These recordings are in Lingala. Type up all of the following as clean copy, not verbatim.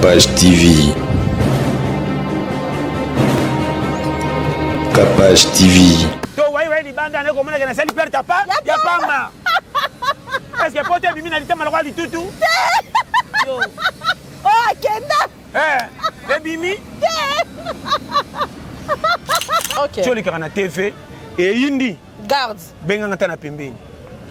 Capage TV. Capage TV. To wai wai libanda ne komona ke nasali perte pa ya pamba. Est-ce que poto ebimi na litama lokola litutu? Yo. Oh, akenda. Eh, ebimi? Te. Okay. Tiolikaka na TV eyindi. Garde. Benga nga ta na pembeni.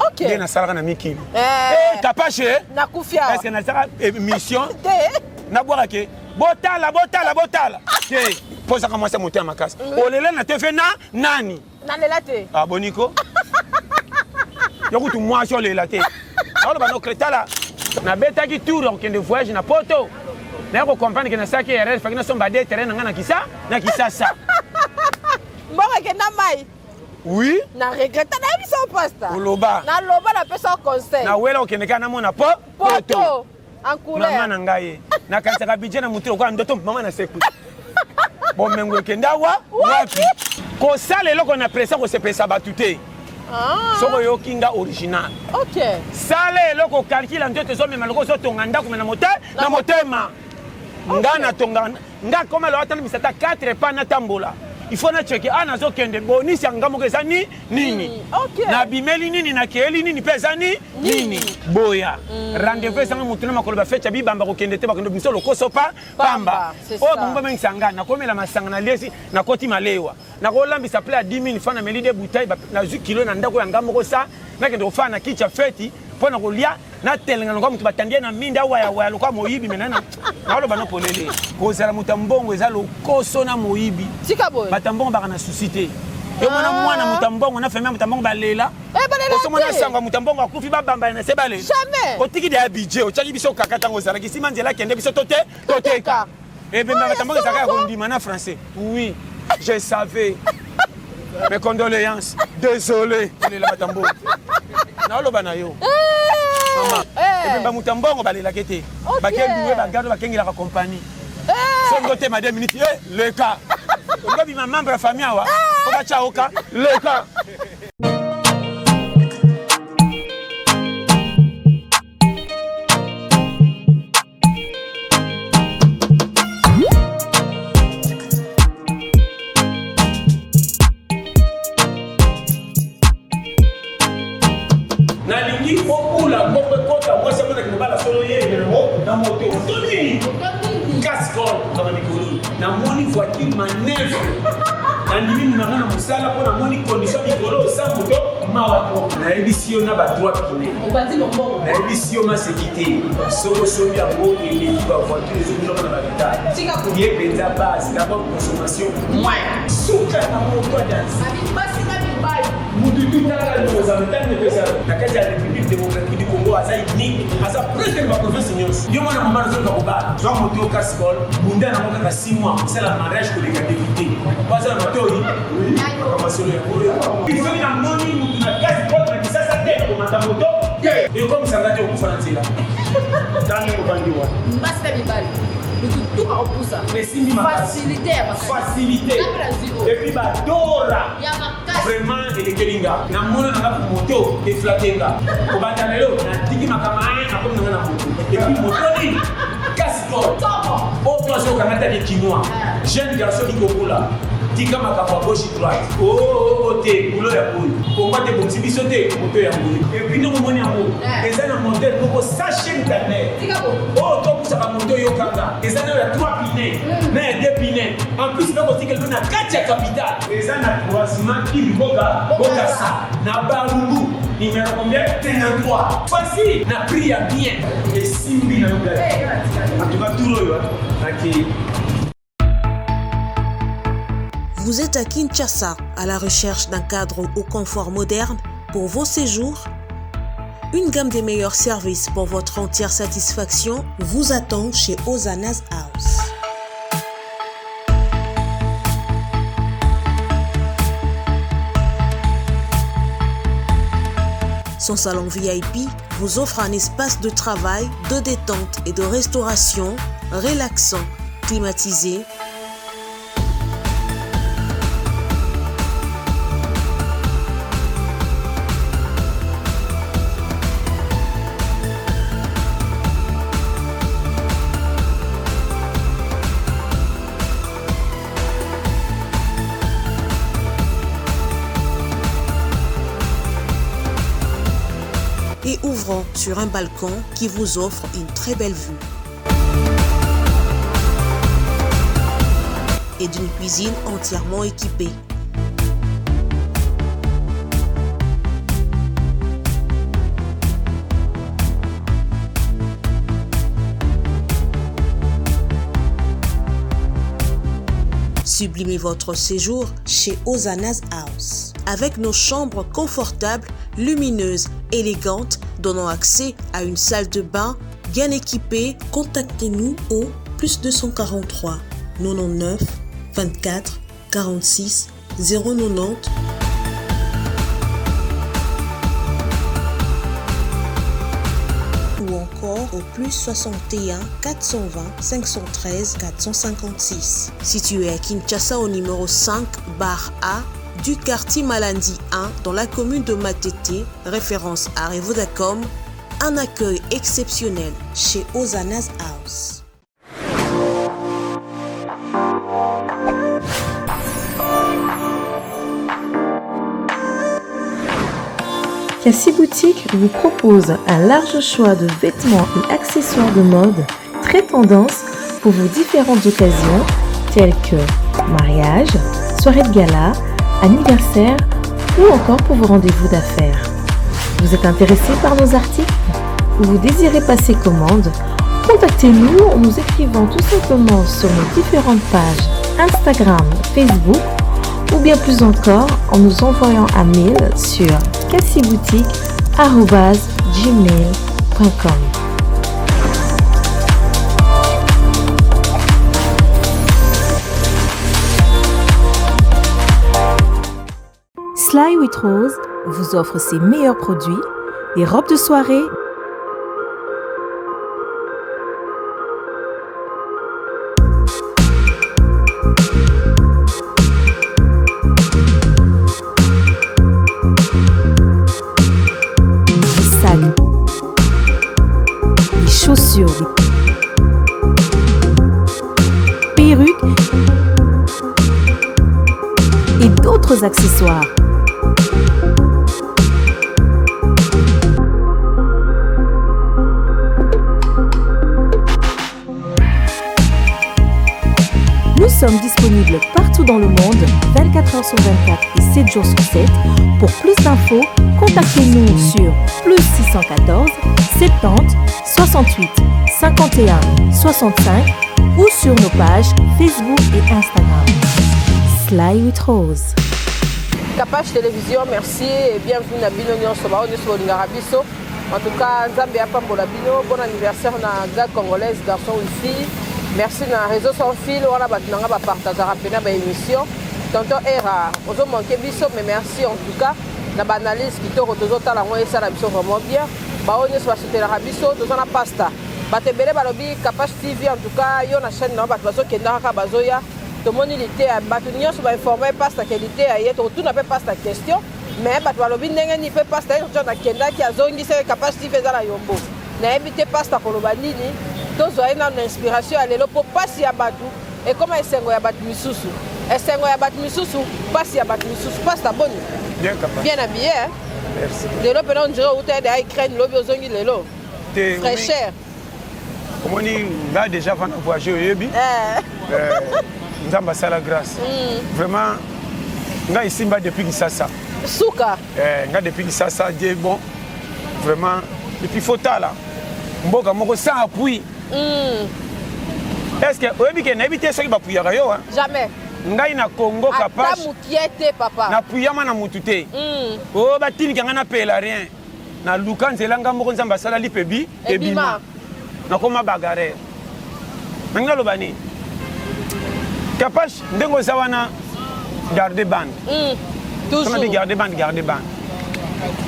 Okay. Nde nasalaka na mikili. Eh, eh kapashe. Nakufi awa. Est-ce que nasalaka émission? Te. Nabwaka ke botala botala botala. Te. Posaka mwasi ya motema makasi. Olela na TV na nani? Nalela te. Ah boniko. Yo kutu mwasi olela te. Naoloba no tala nabetaki tour ya kokende voyage na poto. Naye ko comprendre ke nasalaki erreur faki nasomba de terrain na ngai na kisa na Kisasa. Mbongo ekenda mai. Oui. Na regretta na yebisa yo pasta. Oloba. Na loba na pesa yo conseil. Na wela okende kaka namona po poto. En couleur. Mama na ngai nakanisaka budget na motu lokola ndoto mama na seku. Bomengo ekenda wa wapi? Kosala eloko na pressa kosepelisa bato te. Ah. Soki oyoki nga original. Okay. Sala eloko calcul ya nzoto ezomema lokola ozotonga ndako me na motema. Nga natonga nga koma loa tala misata 4 pa natambola il faut na cheke a nazokende bonisi ya nga moko eza ni nini mm, okay. Nabimeli nini nakeyeli nini mpe eza ni nini boya mm. Rendez-vous ezanga motu na makolo bafeti ya bibamba kokende te bakende biso lokoso pa pamba oyo bango bamengisa nga nakomela masanga na liesi nakoti malewa nakolambisa pla ya 10 000 francs nameli de bouteille nazwi kilo na ndako ya nga moko sa nakende kofana na kiti ya feti mpo na kolia natelenga lokola moto batandi ye na minda awayawaya lokola moyibi me nana naoloba no polele kozala moto ya mbongo eza lokoso na moyibi bato ya mbongo baka na susi te yo mona ah. Mwana moto ya mbongo na famille ya moto ya mbongo balela eh, osomona sango ya moto ya mbongo akufi babamba na se balela otiki deya budget otyaki biso kaka ntango ozalaki nsima nzela akende biso tote toteka ebemba bato ya mbongo ezalaka ya kondima na français oui je savais. Mes condoléances. Désolé. Olela bato ya mbongo. Naoloba na yo. Eh. Mama, Eh. ebemba moto ya mbongo balelaki te. Ok. Bakeluwe bagarde bakengelaka compagnie. Soki otema 2 minutes, eh, leka. Olingi obima membre ya famille awa, po batya oka, leka. Nalingi okula mbongo ekota mwasi amonaki mobala solo ye yango na moto to nini cascol kama mikolo namoni voiture manevre nandimi mimanga na mosala mpo namoni condition mikolo osa moto mawa to nayebisi yo na ba droit pine nayebisi yo maseki te soki osombi yango eleki bavoiture ezobulaka na baretard ye mpenza base d'abord consommation moins suka na moto adanse mutu tu talaka likozala ntango epesa na kati ya République démocratique du Congo aza unique aza presque na baprovince nyonso yo mwana mobali ozoluka kobala zwa moto yo cascol bunda nango kaka 6 mois osala mariage koleka député po aza na matoi masolo ya oyo soki namoni mutu na cascol na kisasa te nakomata moto te ekomisa nga te okufa na nzela tala ndenge ovandi wana basi na mibali mutu tu akopusa esimbi makasi facilité ya makasi facilité Napela et puis badora ya makasi vraiment elekeli nga namona nanga moto eflate nga kobanda lelo natiki makambo aye nakomi nanga na moto epuis moto nini cascol oyo azokanga ta kinois jeune garçon kikokola tika makambo ya gauche droite oo te boulot ya boye kongo te bongisi biso te moto ya boye epuis ndenge omoni yango eza na modele moko sa chaîne internet oyo topusaka moto oyokanga eza nayo ya 3 pine na ya 2 pine en plus bakotikela bino na kati ya capitale eza na croisement kivu boka bokasa na barumbu numéro combien 53 facile na prix ya bien esimbi na yo ngai en tout cas tour oyo nakei. Vous êtes à Kinshasa à la recherche d'un cadre au confort moderne pour vos séjours? Une gamme des meilleurs services pour votre entière satisfaction vous attend chez Ozana's House. Son salon VIP vous offre un espace de travail, de détente et de restauration relaxant, climatisé, Ouvrant sur un balcon qui vous offre une très belle vue. Et d'une cuisine entièrement équipée. Sublimez votre séjour chez Ozana's House. Avec nos chambres confortables, lumineuses, élégantes, donnant accès à une salle de bain bien équipée, contactez-nous au plus 243 99 24 46 090 ou encore au plus 61 420 513 456. Situé à Kinshasa au numéro 5 bar A du quartier Malandi 1 dans la commune de Matete, référence à Revodacom, un accueil exceptionnel chez Ozana's House. Cassie Boutique vous propose un large choix de vêtements et accessoires de mode très tendance pour vos différentes occasions telles que mariage, soirée de gala, anniversaire ou encore pour vos rendez-vous d'affaires. Vous êtes intéressé par nos articles ou vous désirez passer commande Contactez-nous en nous écrivant tout simplement sur nos différentes pages Instagram, Facebook ou bien plus encore en nous envoyant un mail sur cassiboutique.gmail.com. Sly with Rose vous offre ses meilleurs produits, des robes de soirée, des sacs, des chaussures, des perruques et d'autres accessoires. Nous sommes disponibles partout dans le monde, 24 h sur 24 et 7 jours sur 7. Pour plus d'infos, contactez-nous sur plus 614 70 68 51 65 ou sur nos pages Facebook et Instagram. Sly with Rose. Kapash Télévision, merci et bienvenue na bino nyonso baoyo nyonso bolingaka biso. En tout cas, Nzambe apambola bino. Bon anniversaire na gars congolaise, garçon wifi. Merci na réseau sans fil wana bato na nga bapartageaka mpena ba émission. Tonton Era, ozo manquer biso mais merci en tout cas na ba analyse kitoko tozotala yango esala biso vraiment bien. Baoyo nyonso basutelaka biso toza na pasta. Bato ebele balobi Kapash TV en tout cas yo na chaîne na yo bato bazokenda kaka bazoya tomoni liteya bato nyonso bainforme pasta ke liteya ye tokotuna mpe pasta question mais bato balobi ndenge nini mpe pasta ye John akendaki azongisi ye Kapash TV eza na yombo nayebi te pasta koloba nini tozwa ye nano na inspiration ya lelo mpo mpasi ya bato ekoma esengo ya bato misusu esengo ya bato misusu mpasi ya bato misusu pasta boni Bien, Kapash. bien habillé hein? Merci. lelo mpena on dirait outa ya Ukraine lobi ozongi lelo Te, fraîcheur omoni nga déjà avant na voyage oyebi nzambe asala grâce vraiment ngai esimba depuis kisasa suka nga depuis kisasa die bon vraiment et puis faut tala mboka moko sans appui est ce que oyebi ke nayebi te soki bapuyaka yo hein? jamais ngai na congo ata kapash mokie te papa napuyama na mutu te oyo batindika ngai napela rien naluka nzela nga moko nzambe asala lipebi Ebima. nakoma bagarere nangi naloba nini kapash ndenge oza wana garde bande toujours soki garde bande garde bande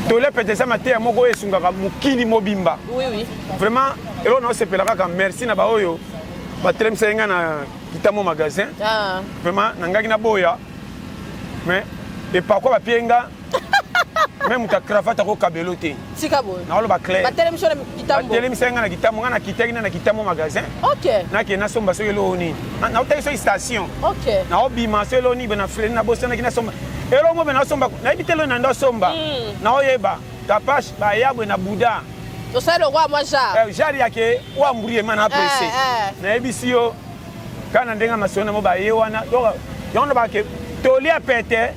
tole pete eza mateya moko oyo esungaka mokili mobimba oui oui vraiment eloko naosepela kaka merci na baoyo batelemisaki ngai na kitamo magasin ah. vraiment nangaki naboya mais epakwa bapie nga me moto ya cravate akokabelo te tika boye naoloba clair batelemisi yo na kitambo batelemisaki ngai na kitambo ngai nakitaki na kitambo magasin ok nakende nasomba soki eloko nini nautaki soki station ok naobima so eloko nini be na freni nabosanaki nasomba eloko mo be nasomba nayebi te eloko na ndo asomba naoyeba kapash baya boye na buda Tosali lokola mwa genre. Eh, genre ya ke oyo embrouillement na presse. Eh, eh. Nayebisi yo kaka na ndenge ya masolo na mo baye wana donc yango na bake toli ya pete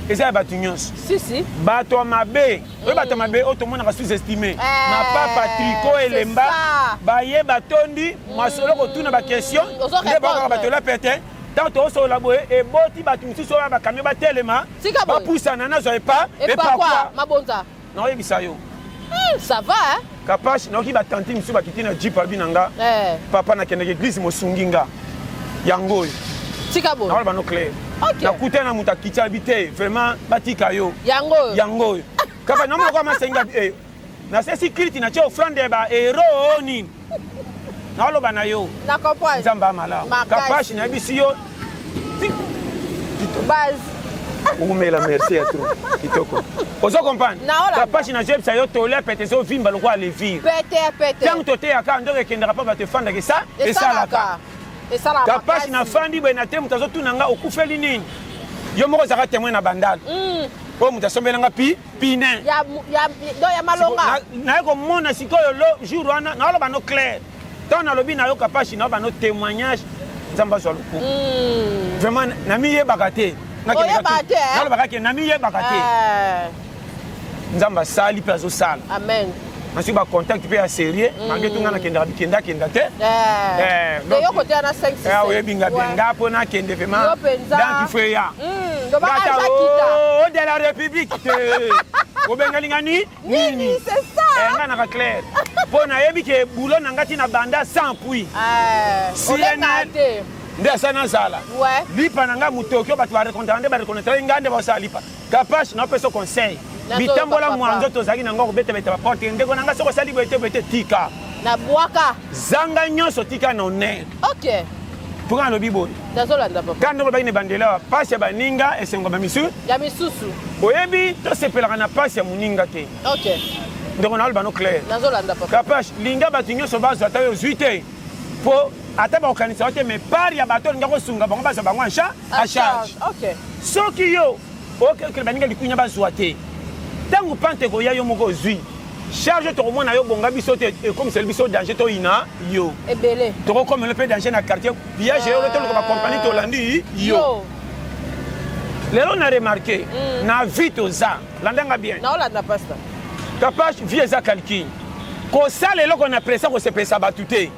eza ya bato nyonso. Si si. Bato ya mabe oyo bato ya mabe oyo tomonaka sous estime Eh, mapapa triko c'est elemba ça. baye batondi masolo kotuna baquestion Ozo nde bakaka répondre. bato ya pete ntango tozosolola boye eboti bato mosusu oyo bakamio batelema Tika boye. bapusana nazwa epa Epakwa mabonza. Naoyebisa yo. Ça va hein? Kapash nayoki batanti mosusu bakiti na jeep abi na nga Eh. papa nakendeke eglise mosungi nga yango oyo Tika boye. naoloba no clair Ok. nakutana na moto akiti abi te vraiment batika yo Yango oyo. yango oyo kaka namona kwa masengi abi eh, nasesi kiliti natie ofrande ya baero o nini naoloba na yo Na comprendre. Nzambe ya malamu. Makasi. Kapashi nayebisi yo. Base. Umela merci ya trop. Kitoko. Ozo comprendre? Naolanda. Kapashi nazoyebisa yo tole ya pete ezovimba lokola levure. Pete pete. Ntango toteyaka ndoko ekendaka mpo bato efandaka esa esalaka. Esalaka. Kapashi nafandi boye na te moto azotuna nga okufeli nini? Yo moko ozalaka témoin na bandal. Oyo moto asombela nga pi pine. Ya ya donc ya malonga. Naye komona sikoyo lo jour wana naoloba no clair. Ntango nalobi nayoka mpasi nayoka no témoignage nzambe azwa lokumu. Vraiment namiyebaka te. Oyebaka te, eh? Nalobaka ke namiyebaka te. Eh, Nzambe asali mpe azosala. Amen. Nasi ba contact mpe ya sérieux malgré tout nga nakendaka bikendakenda te. Eh. Eh, Donc yo donc- kote na 5 6. Eh, oyebi nga bien nga mpo nakende vraiment Yo mpenza. donc il faut eya. Lobaka Ngata, aza kita. oh, de la république te obengali nga ni Nini, c'est ça. Eh, nga naka clair mpo nayebi ke boulot na nga ti na banda sans appui Eh. Olenga CNN te. nde asa nazala Ouais. lipa na nga motoki oyo bato bareconnaître nde bareconnaître nga nde basala lipa kapache naopesa conseil Nazoyoka bitambola papa. mwa nzoto ozalaki na ngo kobetabeta baporte ndeko na nga soki osali boye te boye te tika Na bwaka. zanga nyonso tika na honneur OK. mpoka nalobi boye Nazolanda papa. ka ndenge olobaki na ebandeli awa pasi ya baninga esengo ya bamisu Ya misusu. oyebi tosepelaka na pasi ya moninga te OK. ndeko naloba no clair Nazolanda papa. kapache linga bato nyonso bazwa ata oyo ozwi te mpo ata bakokanisa yo te mais part ya bato olinga kosunga bango bazwa bango en charge OK. soki yo okekele baninga likunya bazwa te ntango pante ekoya yo moko ozwi charge tokomona yo bonga biso te ekomiseli biso danger toyina yo Ebele. tokokomela mpe danger na quartier pillage yo toluka bakompagnie tolandi yo lelo na remarke na vie toza landanga bien Naolanda pasteur. kapache vie eza calcul kosala eloko na presa kosepelisa bato te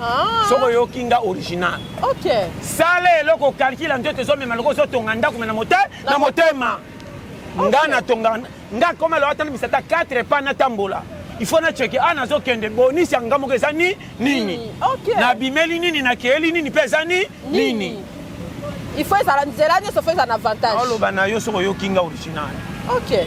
Ah. soki oyoki nga original OK. sala eloko calcul ya nzoto ezomema loko ozotonga ndako me na mote na motema nga natonga nga koma loa tana bisata 4 pa natambola il faut nacheke a nazokende bonisi ya nga moko eza ni nini Ok. nabimeli nini nakeyeli nini mpe eza ni nini Il faut ezala nzela nyonso faut ezala na avantage. oloba na yo soki oyoki nga original OK.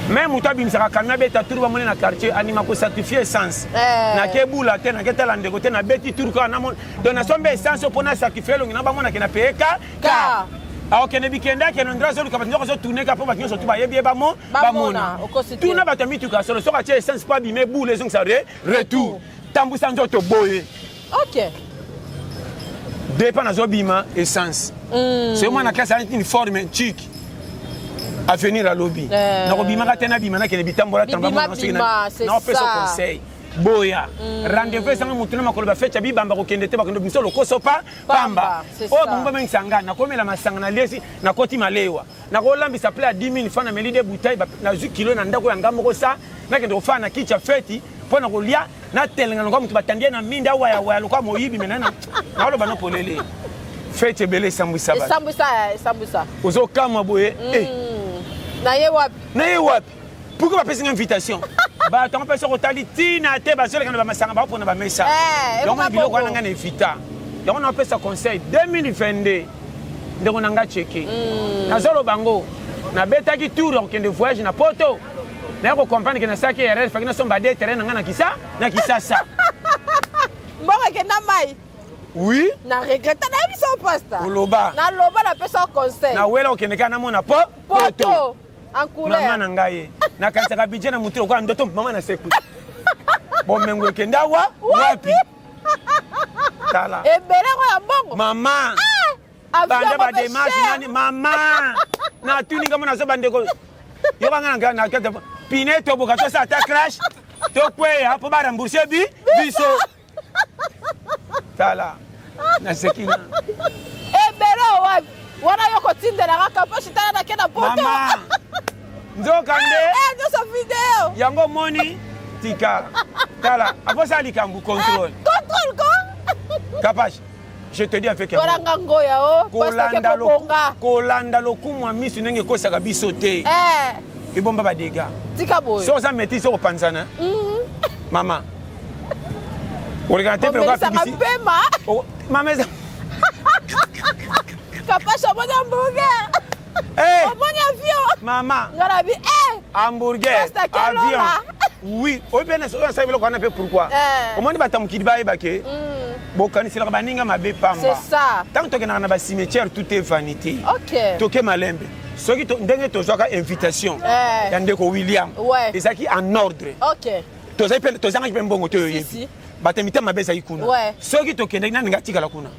me moto abimisaka kamion abeta tour bamoni na quartier anima kosacrifie essence Eh. nakebula te naketala ndeko te nabeti tour kaka namoni donc nasombi essence mpo nasacrifie elongi na bango nake na paye ka Ka. akokende bikende akende ndra azoluka bato nyonso azotourne ka mpo bato nyonso tu bayebi ye bamo Bamona, okosi te. tuna bato ya mituka ya solo soki atie essence mpo abime bule ezongisa re retour tambwisa nzoto boye OK. depa nazobima essence soki mwana classe alati uniforme chik avenir alobi Eh. nakobimaka te nabima nakende bitambola Bibima, bima, c'est naopesa ça. conseil boya rendez-vous ezanga motu na makolo bafeti ya bibamba kokende te bakende biso lokoso pa Pamba, pamba c'est oyo ça. bango bamengisa nga nakomela masanga na liesi nakoti malewa nakolambisa pla ya 10 000 francs nameli de bouteille nazwi kilo na ndako ya nga moko sa nakende kofana na kiti ya feti mpo na kolia natelenga lokola moto batandi ye na minda awayawaya lokola moyibi me naoloba no polele feti ebele esambwisa bato Esambwisa esambwisa. ozokamwa boye eh, Na ye wapi? na ye wapi pourkui bapesi nga invitation bato yango mpe soki otali ntina te bazoleka na bamasanga baopona bamesa Eh, yango ekoma biloko bongo. wana nga na evita yango napesa conseil 2022 ndeko na nga cheke nazoloba ngo nabetaki tour ya kokende voyage na poto naye kocomprendre ke nasalaki erreur faki nasomba de terrain na nga na kisa na kisasa Mbongo ekenda mai. oui Na regretta nayebi so pasteur. Oloba. Naloba napesa yo conseil. nawela kokende kaka namona po Poto. En couleur. mama na ngai ye nakanisaka budget na motu lokola ndoto mama na seku bomengo ekende awa wapi tala Ebele ngo ya mbongo. mama Avion banda ngo mpe bademarche cher. nani mama natuni nga mo nazo bandeko yokanga na pine etoboka tosala ata crash Tokweya mpo barembourse bi biso. Tala naseki na ebele wapi wana yo kotindelaka kaposhi tala nake na poto mama nzoka nde eh, nyonso video yango omoni tika tala aposala likambo contrôle eh, contrôle ko kapashi je te dis avec olanga ngoya o kolanda kolanda lokumu ya misu ndenge ekosaka biso te eh. ebomba badega tika boye so oza maîtrise okopanzana mama olekana te pema mama eza kapasha omoni hamburger eh. omoni avion mama nga nabi eh. hamburger avion oui oyo mpe oyo asali biloko wana mpe pourquoi eh. omoni bato ya mokili bayeba ke bokaniselaka baninga mabe pamba ntango tokendaka na bacimetière tout est vanité toke malembe soki ndenge tozwaka invitation ya ndeko William ezalaki en ordre. Tozangaki mpe mbongo te oyebi bato ya mitema mabe ezalaki kuna. Soki tokendaki nani nga atikala kuna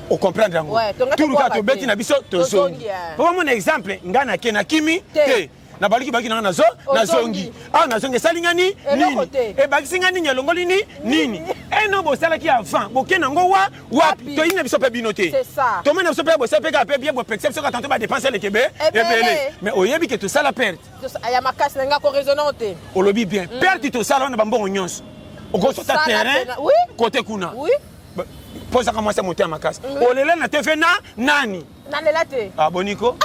ocomprendre yango tuluka tobeti na biso tozongi mpo bamona exemple ngai nake nakimi te nabaluki baluki nanga nazo nazongi awa nazongi esali nga ni nini ebakisi nga nini elongoli ni nini eno bosalaki avant boke nango wa wapi toyini na biso mpe bino te tomoni na biso mpe bosala mpe kaka mpe bien bopekisa biso kaka tanto badepense eleke be ebele mais oyebi ke tosala perte ya makasi na nga ko raisonnant te olobi bien perte tosala wana bambongo nyonso okosota terrain kote kuna posaka mwasi ya motema makasi olela na tv na nani nalela te ah boniko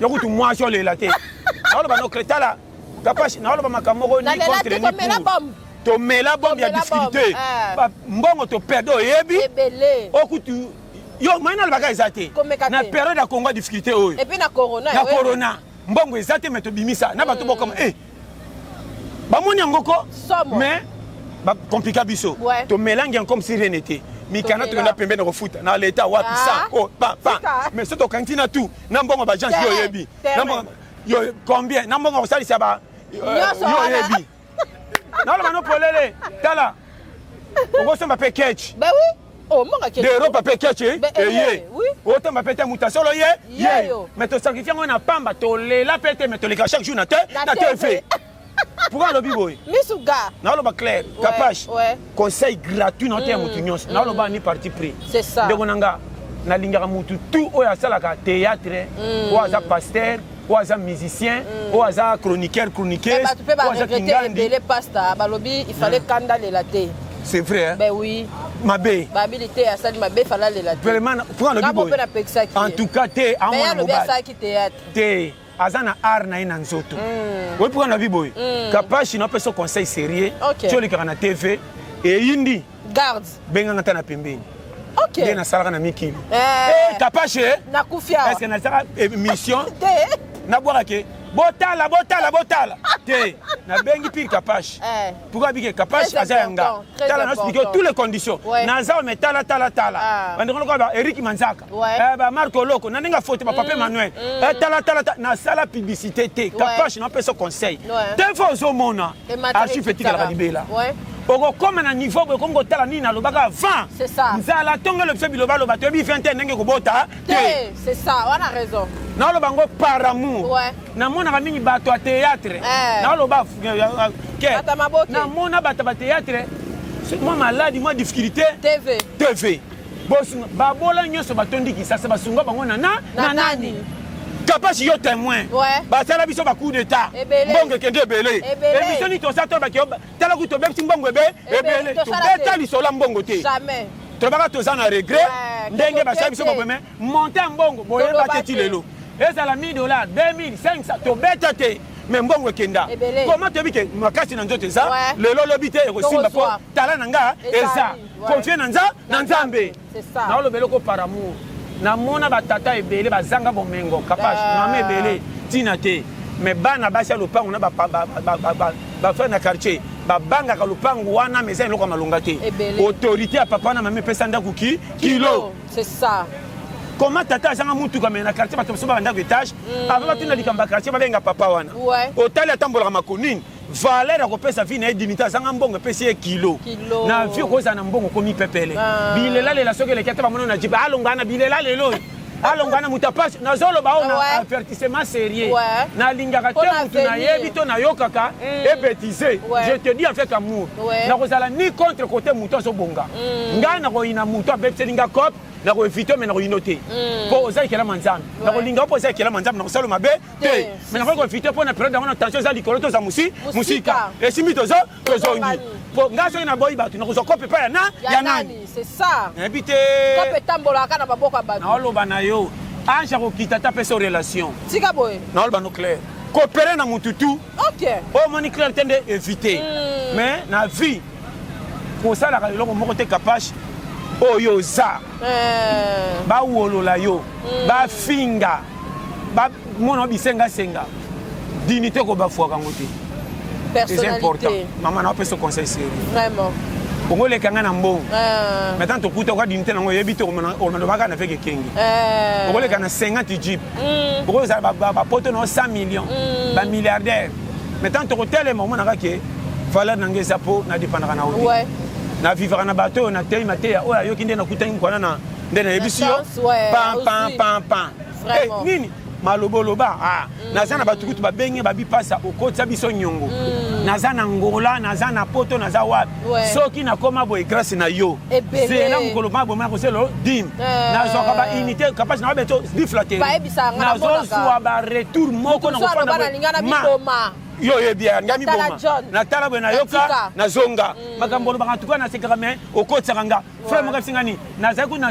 yo kutu mwasi olela te naoloba no tala kapashi naoloba makambo moko ni contre ni pour tomela bombe ya difficulté mbongo toperde oyebi okutu yo mai nalobaka eza te na période ya congo ya difficulté oyo na corona mbongo eza te me tobimisa na bato bokoma e bamoni yango ko mais bacomplika biso tomelangi yango comme si rien n'était mikanda tokenda pembeni kofuta na leta wapi sa o pa pa mais so tokangi ntina tout na mbongo baagence yo oyebi yo combien na mbongo kosalisa ba yo oyebi naloba no polele tala okosomba mpe ketch de Europe mpe ketch eye otomba mpe te moto asolo ye ye mais tosakrifie yango na pamba tolela mpe te mais toleka chaque jour na te na tv pourquoi alobi boye naoloba clair kapache conseil gratuit na te ya motu nyonso naoloba ni parti pris ndeko na nga nalingaka motu tout oyo asalaka théâtre oyo aza pasteur oyo aza musicien oyo aza chroniqueur chroniqueuse bato mpe baregrete ebele pasta balobi il fallait kanda lela te c'est vrai hein? Ben oui mabe babili te asali mabe fallait alela te vraiment pourquoi alobi boye en tout cas te amona mobali asalaki théâtre te aza na art na ye na nzoto oyebi pourquoi nalobi boye kapashi napesa conseil sérieux ti olekaka na tv eyindi garde benganga ata na pembeni Ok. Nde nasalaka na mikili. Eh, Kapashe. Nakufi awa. Est-ce que nasalaka émission? Te. Nabwaka ke botala botala botala. Te. Nabengi pire Kapashe. Eh. Pourquoi bike Kapashe aza yanga. Tala na expliquer toutes les conditions. Naza mais tala tala tala. Ah. Bandeko lokola ba Eric Manzaka. Ouais. Eh, ba Marco Loko na ndenge faute ba papa Emmanuel. Eh, tala tala tala nasala publicité te. Kapashe napesa conseil. Ouais. Te fois ozomona. Emata Archive etikalaka libela. Ouais. Okokoma na niveau boye okomi kotala nini nalobaka avant. C'est ça. Nzala ntongo elobi bilobaloba toyebi 20 te ndenge kobota te. C'est ça, wana raison. Naloba ngo par amour. Ouais. Namonaka mingi bato ya théâtre. Eh. Naloba ke. Bato ya maboke. Namona bato ya théâtre. Mwa maladi, mwa difficulté. TV. TV. Bosunga babola nyonso batondi Kinshasa basunga bango na na na nani? Kapashi yo témoin. Ouais. Basala biso ba coup d'état. Mbongo ekende ebele. Émission ni tosa to bakio tala ku tobebisi mbongo ebe ebele. Tobeta lisolo ya mbongo te. Jamais. Tolobaka toza na regret ndenge basala biso bobeme monte ya mbongo boyeba te ti lelo. Ezala 1000 dollars, 2500 tobeta te. Mais mbongo ekenda. Comment toyebi ke makasi na nzoto eza lelo lobi te ekosimba po tala na nga eza confie na nza na nzambe. Naoloba eloko par amour. Namona batata ebele bazanga bomengo kapash mama ebele tina te mais bana basi ya lopango na bafrère na quartier babangaka lopango wana mais eza eloko ya malonga te. Autorité ya papa na mama epesa ndako ki kilo. C'est ça. Comment tata azanga mutuka mais na quartier bato baso ba ndako étage avant batuna likambo ya quartier babenga papa wana. Otali atambolaka makolo nini valeur ya kopesa vie na ye dignité azanga mbongo epesi ye kilo. Na vie okozala na mbongo okomi pepele. Bilela lela soki eleki ata bamona na jipe alonga na bilela lelo. Alongwa na moto ya pasi. Nazoloba oyo na avertissement sérieux. Nalingaka te motu nayebi to nayokaka ebetise. Je te dis avec amour. Nakozala ni contre côté moto azobonga. Ngai nakoyina moto abebiseli nga cope, nakoevite me nakoyino te. Mpo oza ekelama Nzambe. Nakolinga mpo oza ekelama Nzambe, nakosala mabe te. Mais nakoki koevite mpo na periode yango na tension eza likolo, toza mosika. Esimbi tozo tozongi. Po ngai soki naboyi bato nakozwa kope epai ya na ya nani? C'est ça. Nayebi te. Kope etambolaka na maboko ya bato. Naoloba na yo ange akokita ata apesa yo relation. Tika boye. Naoloba no clair. Coopérer na mutu tout. Ok. Oyo omoni clair te nde éviter. Mais na vie kosalaka eloko moko te kapache oyo oza. Bawolola yo, bafinga, bamona bisenga senga. Dignité ko bafuaka yango te. C'est important. Maman na opesa conseil sérieux. Vraiment. Bongo oleka nga na mbongo. Maintenant tokuta oka dignité nango oyebi te okolobaka na feke kengi. Okoleka na 50 jeep. Okozala bapoto na 100 millions. Ba milliardaire. Maintenant tokotelema omonaka ke valeur na nga eza po na dépendaka na yo te. Na vivaka na bato oyo natei mateya oyo ayoki nde nakutaki mokwana na nde nayebisi yo pam pam pam pam. Nini maloba oloba naza na bato kutu babenge babipasa okotisa biso nyongo. Naza na Ngola, naza na Poto, naza wapi. Soki nakoma boye grâce na yo. Zela mokolo ma boye nakoselo dime. Nazwaka ba unité capacité na babeto diflaté. Nazozwa ba retour moko na kofanda ma yo oyebi ya ngai miboma natala boye nayoka nazonga makambo olobaka tuka nasekaka me okotisaka nga frère moko abisinga nini nazali kuna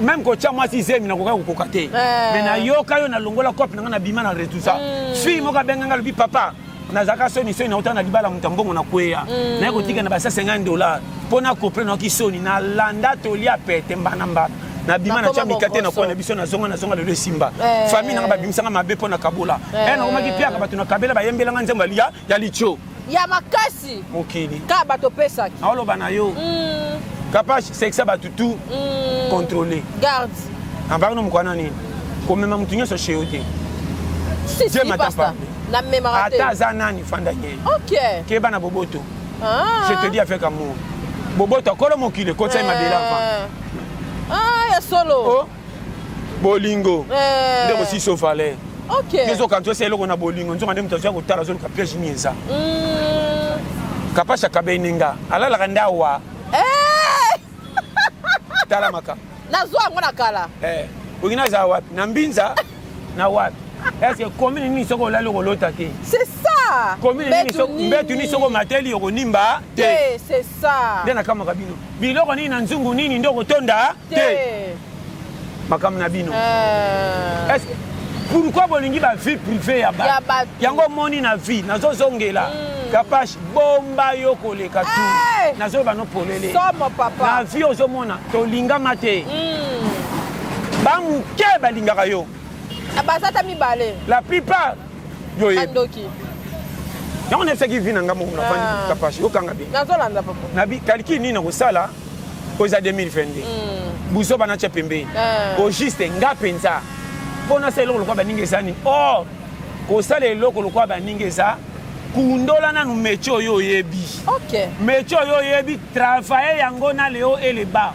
même kotia mwasi zemi nakoka kokoka te mais nayoka yo nalongola cope na ngai nabima na retousa fille moko abenga ngai alobi papa nazalaka soni soni nauta na libala moto ya mbongo nakweya naye kotika na basa 50 dollar mpo na kopre nayoki soni nalanda tolia pete mbana mbana nabima natya mikate na kwana biso nazonga nazonga lelo esimba famille nanga babimisanga mabe mpo na kabola nakomaki piaka bato na kabela bayembelanga nzembo ya litio ya makasi mokili kaka bato opesaki naoloba na yo kapache sexe bato tout contrôler garde ambaki no mokwana nini komema motu nyonso chez yo te. Si, Dieu si, m'attend pasta. pas. Namemaka te. Ata aza nani fanda ye. Keba na boboto. Je te dis avec amour. Boboto akolo mokili ekotisa ye mabele avant. Ah, ya solo. Oh. Bolingo. Nde kosisa valeur. Ezokanisa osa eloko na bolingo nzoka nde moto azwa kotala azoluka piège nini eza. Kapasha kabeninga alalaka nde awa. Tala maka. Nazwa yango na kala. Oki naza wapi? Na Mbinza na wapi? Est-ce que commune nini soki olali okolota te? C'est ça. Commune nini soki mbetu nini soki omateli okonimba te? C'est ça. Nde nakamwaka bino. Biloko nini na nzungu nini nde okotonda te? Makambo na bino. Est-ce que pourquoi bolingi ba vie privée ya bato? Yango omoni na vie nazozongela. Kapache bomba yo koleka tu. Nazoloba no polele. Somo papa. Na vie ozomona tolingama te. Ba moke balingaka yo. Bazata mibale. La plupart yo yebi. Bandoki. Yango nayebisaki vie na nga moko nafandi Kapache okanga bien. Nazolanda papa. Nabi calcul nini nakosala oyo eza 2022. Buzoba natya pembeni. Au juste nga mpenza mpo nasala eloko lokola baninga eza nini? Or kosala eloko lokola baninga eza kundola nanu métier oyo oyebi. Métier oyo oyebi travailler yango na le haut et le bas.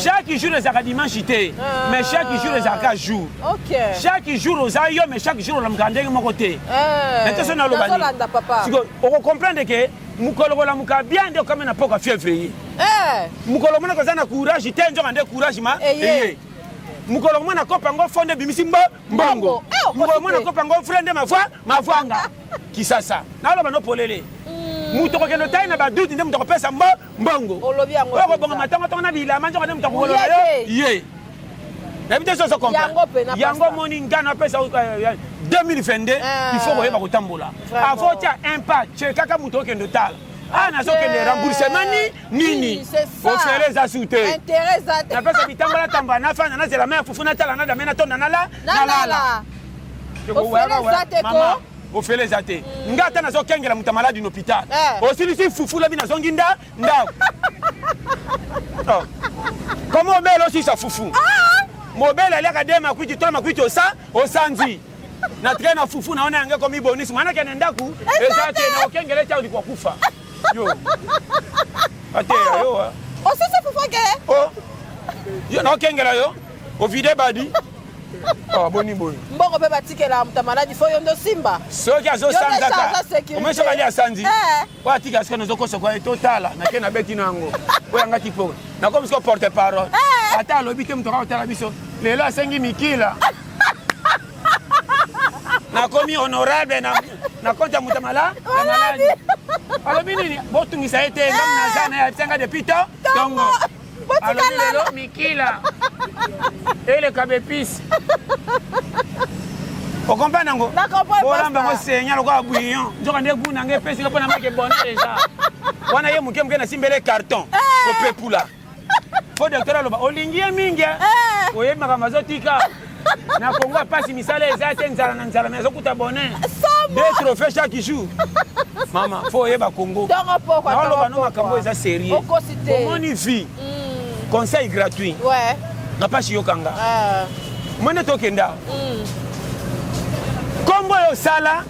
Chaque jour ezalaka dimanche te, mais chaque jour ezalaka jour. Chaque jour oza yo mais chaque jour olamukaka ndenge moko te. Na te so naloba nini? Sikoyo okocomprendre ke mokolo kolamuka bien nde okami na poka fièvre ye. Mokolo mona koza na courage te nzoka nde courage ma eye. Mokolo mona kopa ngo fonde ebimisi mbongo. Mokolo mona kopa ngo frende mavwa mavwanga. Kisasa. Naloba no polele. Moto kokende otai na baduti nde moto akopesa mbongo. Oyo kobonga matongo tongo na bilamba nzoka nde moto akokolola yo ye. Nayebi te soso comprendre. Yango moni nga napesa 2022 il faut koyeba kotambola. Avant otia un pas chekaka moto okende otala. Ah nazokende remboursement ni nini? Ofele eza su te. Napesa bitambola tambola nafanda nazela mai ya fufu natala nadame natonda nala nalala. Mama ofele eza te. Nga ata nazokengela moto ya maladi na hôpital. Osilisi fufu lobi nazongi nda ndako. Comment obele osisa fufu? Mobele aliaka de makwiti to makwiti osa osanzi. Na train na fufu naona yango ekomi bonus. Mwana kende ndaku eza te na okengela ete oliko kufa. Yo. Ate yo. Osisi fufu ke? Oh. Yo na okengela yo. Ovide badi. Oh, boni boye. Mbongo pe batikela moto ya maladi fo yo nde osimba. Soki azosanza ka. Omoni soki ali asanzi. Eh. Oyo atika sikoyo nazokosa kwa ye totala nake nabeti na yango. Oyo yanga tipo. Nakomi sikoyo porte parole. Eh. Ata alobi te moto akotala biso. Lelo asengi mikila. Nakomi honorable na na compte ya moto ya mala ya maladi. Alobi nini? Botungisa ye te ngai naza na ye atianga depuis to tongo. Alobi lelo mikila eleka bepise. Okomprendre yango? Olamba yango senya lokola bouillon. Nzoka nde goût na ngai epesi nga mpo na make bonheur eza. Wana ye moke moke nasimbele carton. Kopepula. Po docteur aloba olingi ye mingi eh? Eh. Oyebi makambo azotika. Na Congo ya pasi misala eza te nzala na nzala mais azokuta bonheur. Deux trophées chaque jour. Mama, faut oyeba Congo. Tongo pokwa, Naoloba tongo no makambo pokwa. eza sérieux. Okosi te. Omoni vie. Conseil gratuit. Ouais. Na pasi yokanga. Ah. Mwene tokenda. Kombo oyo osala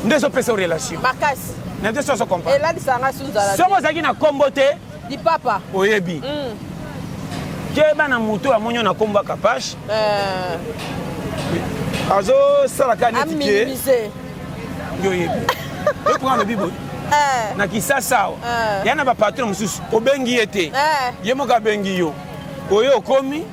nde ezopesa yo relation. Makasi. Na te soso comprendre. Elalisaka nga su nzala. Soki ozalaki na kombo te, Lipapa. Oyebi. Keba na moto amoni yo na kombo ya Kapash. Eh. Azosala kaka neti ke Aminimiser. yo oyebi. Yo mpo alobi boye. Eh. Na Kisasa awa. Eh. Ya na ba patron mosusu obengi ye te. Eh. Ye moko abengi yo. Oyo okomi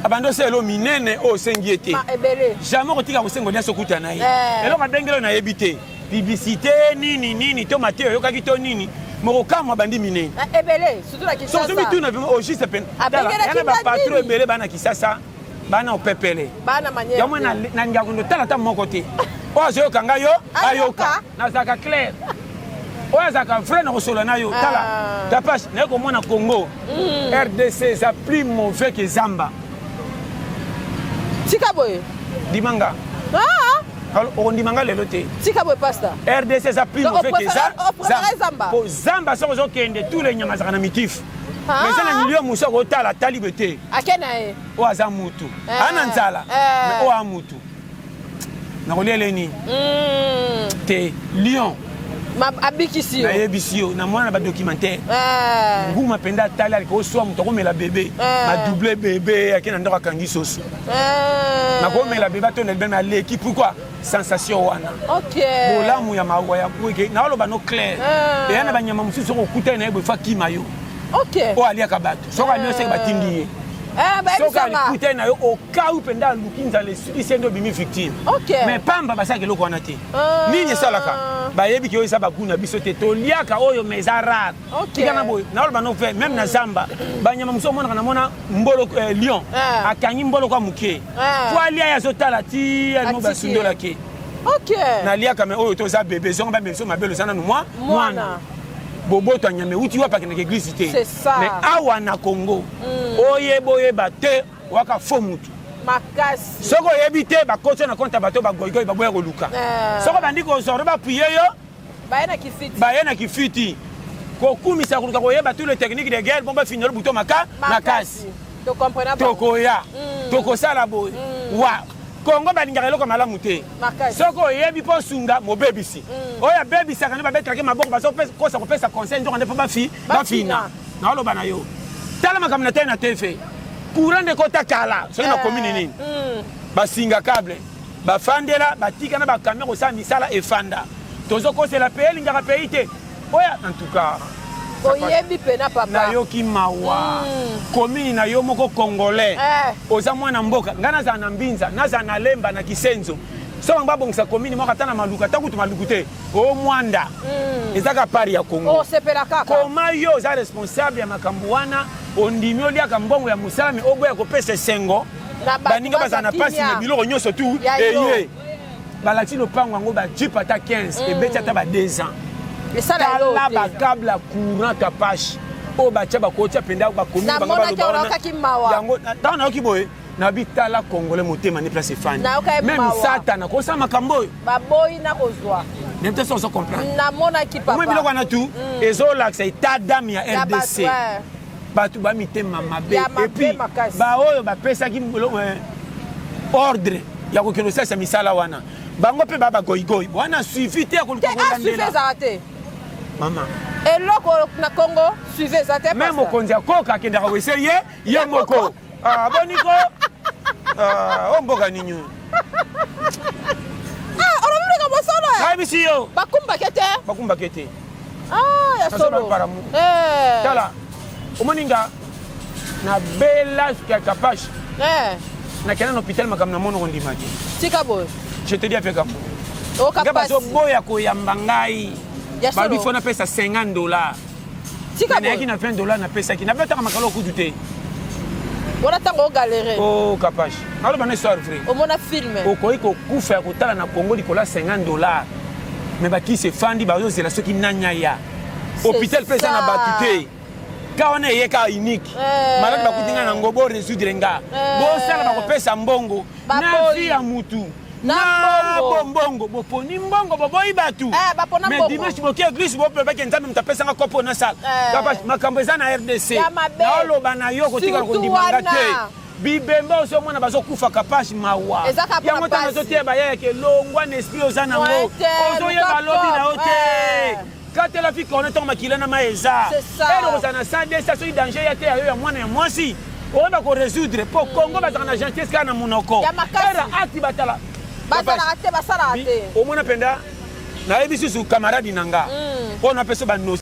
abandi osala eloko minene oyo osengi ye te. Ma ebele. Jamais okotika kosenga audience okuta na ye. Eh. Eloko abengeli oyo nayebi te. Publicité nini nini to mateya oyokaki to nini moko kamwa bandi minene. Eh, ebele surtout na Kinshasa. Soki mituna vraiment au juste peine. Abengelaki Tala, yana ba nga patron nini? ebele bana Kisasa bana opepele. Bana manière. Yango na na ngango ndo tala ta moko te. Oyo azoyoka nga yo ayoka. Nazalaka clair. Oyo azalaka vrai na kosola na yo. Tala, Ah. Kapash, naye komona Congo. RDC eza plus mauvais que Zamba. Tika boye. Dimanga. Ah. Alors, okondima nga lelo te. Tika boye pasteur. RDC eza plus Donc, mauvais que o préféré Zamba. Po Zamba soki ozokende tous les nyama azalaka na mitif. Ah. Mais eza na milieu mosusu akotala atali boye te. Ake na ye. Oyo aza mutu. Eh. Ana nzala. Eh. Mais oyo aza mutu. Nakolia nini? Te Lion. Ma abikisi yo. Nayebisi yo, namona na ba documentaire. Eh. Nguma mpenza atali aleki oswa moto akomela bébé. Eh. Ba double bébé ake na ndako akangi soso. Eh. Nakomela bébé atonda libeme aleki pourquoi? Sensation wana. Ok. Bolamu ya mawa ya boye naoloba no clair. Eh. Eya na banyama mosusu soki okutani na ye boye fa kima yo. Ok. Oyo aliaka bato. Soki ali oseki batindi ye. Eh, Soki bayebisanga. akutani na yo au cas où mpenza aluki nzala esukisi ye nde obimi victime. Ok. Mais pamba basalaka eloko wana te. Ah. Nini esalaka? Bayebi ke oyo eza bagu na biso te. Toliaka oyo mais eza rare. Ok. Tika na boye, naoloba no vrai, même na zamba, banyama mosusu omonaka namona mbolo lion. Ah. Akangi mbolo kwa moke. Ah. Po alia ye azotala ti alimo Atiki ye. basundolaki. Ok. Naliaka mais oyo toza bébé, zonga ba meso mabele oza nanu mwa Mwana. Boboto ya nyama euti wapi akendaka église te. C'est ça. Mais awa na Congo, oyeba oyeba te waka faux mutu. Makasi. Soki oyebi te bakoti na compte ya bato bagoigoi baboya koluka. Eh. Soki bandi kozwa bapuye yo, Baye na kifiti. baye na kifiti. Kokumisa koluka koyeba tous les techniques de guerre, bon bafinela buto maka makasi. To comprendre bango. Tokoya, tokosala boye. Wa Congo balingaka eloko malamu te. Makasi. Soki oyebi mpo osunga mobebisi. Oyo abebisaka nde babetelaki maboko bazokosa kopesa conseil nzoka nde mpo bafi bafina. Naoloba na yo. Tala makambo na tele na TV. Courant nde ekota kala soki na commune nini. Basinga câble. Bafandela batika na bakamera kosala misala efanda. Tozokosela pays elingaka pays te. Oyo en tout cas Oyebi pena papa. nayoki mawa commune na yo moko congolais Eh. oza mwana mboka ngai nazala na mbinza nazala na lemba na kisenzo so bango babongisa commune moko ata na maluku ata kutu maluku te o mwanda eza kaka pari ya Congo Osepela kaka. koma yo oza responsable ya makambo wana ondimi oliaka mbongo ya mosala me oboya kopesa esengo Na bato baninga bazala na baza pasi kimia. na biloko nyonso tu Ya yo. eye balakisi lopango yango bajeep ata 15 ebeti ata ba 2 ans Esala eloko tala te. bakable ya courant kapache oyo batya bakotia mpenza bakomi Namonaki bango baloba yango, wana. nayokaki mawa. Yango, ntango nayoki boye nabi tala congolais motema ne place efandi Nayokaki même mawa. satana kosala makambo oyo Baboyi na kozwa. nayebi te soki ozo comprendre Namonaki papa. omoi biloko wana tu ezolakisa état d'âme ya Ya bato, RDC ouais. bato bamitema mabe Ya mabe et puis makasi. baoyo bapesaki ordre ya kokende kosalisa misala wana bango mpe baa bagoigoi wana suivi te ya koluka Te ah, suivi kolandela ezalaka te. mama Eloko na Congo suivi eza te. même pasteur. mokonzi ya koka akendaka wese ye ye moko Ah, boniko. Ah, o mboka nini oyo? Ah, olobi likambo solo eh? Nayebisi yo. Bakumbaki te. Bakumbaki te. Ah, ya solo. Eh. Tala, omoni nga nabela kapache. Eh. Nakenda na hôpital, makambo na mono kondima te. Tika boye. Je te dis avec amour. Nga bazoboya koyamba ngai. Balobi fo napesa 50 $. Nayaki na 20 $, napesaki. Nabetaka makalo kutu te. Wana ntango ogalere. O Kapache, naloba na histoire vrai. Omona film. Okoki kokufa ya kotala na Congo likolo ya 50 $, mais bakisi efandi, bazozela soki nani aya. Hôpital mpe eza na bato te. Ka wana eye kaka unique maladi, bakuti ngai nango, borésoudre nga, bosala, bakopesa mbongo na vie ya mutu na bombongo. Boponi mbongo, boboyi bato. Mais dimanche boki église, bopebaki Nzambe moto apesanga kopo nasala. Makambo eza na RDC, naoloba na yo, kotikala kondimanga te. Bibembe ozomona bazokufa, Kapache, mawa. Yango ntango azoteya bayayaka elongwa na esprit oza nango, ozoyeba lobi na yo te. Katela fi corne ntango makila na mai eza ere kozala na 100 200, soki danger ya te ya yo ya mwana ya mwasi, oyeba korésoudre. Mpo Congo bazalaka na gentillesse kaka na monoko, ere acte batala. Bazalaka te, basalaka te. Omona mpenza, nayebi susu camarade na nga mpo napesa banotion.